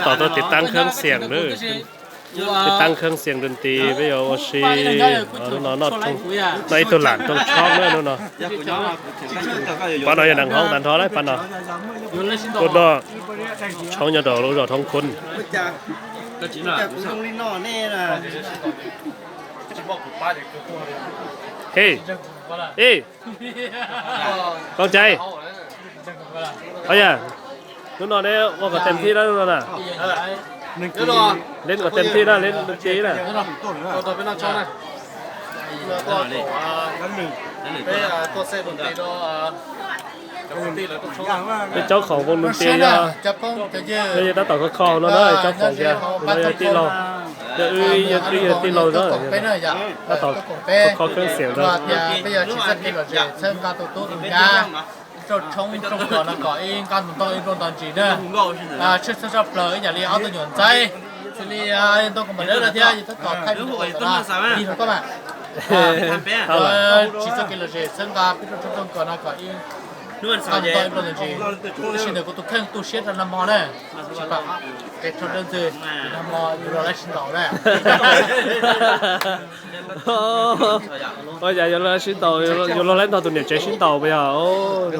Tab tom tuaj tiv taab khaab xiam na. Tiv taab khaab xiam dun tis peb yuav ua si. Hnub no noj ib tug lam rooj tshoob na hnub no. Pab no yog neeg hoob tag nrho lawm pab no. Tuaj noj tshoob nyob rau lub zos Thoob Khun. Hej, ej, Koob Cai, ov yog, hnub no neb ua kom tes thij na hnub no na. Leej kom tes thij na, leej dun tis na. Peb caub khoom voos dun tis yog, yog tab tom kho kho no na, caub khoom tias no yog tij laug, yog wb yog tij laug na, tab tom kho khaab xiam na. Rau tshoob rooj kos no kom ib nqaj mus ntau ib nplooj ntau ntsis na. Tshwj xeeb tshaj plaws ib yam li ob tug nyuam ntxaib xws li ntoo kom npam dawb lawm thiab yus tab tom thaij mus ntau ntau na, lig rau koj mas. Tsis txoj kev lom zem txhawb nqa peb rau tshoob rooj kos no kom ib nqaj mus ntau ib nplooj ntau ntsis. Tab sis ntawm kuv tus kheej tu siab rau nag hmo na, tsis pom kev rho dawb ntxwg, nag hmo yus los lawv sib ntaus na. Ua cas yuav los sib ntaus, yuav los lawv nrog tus niam tsev sib ntaus puas yog?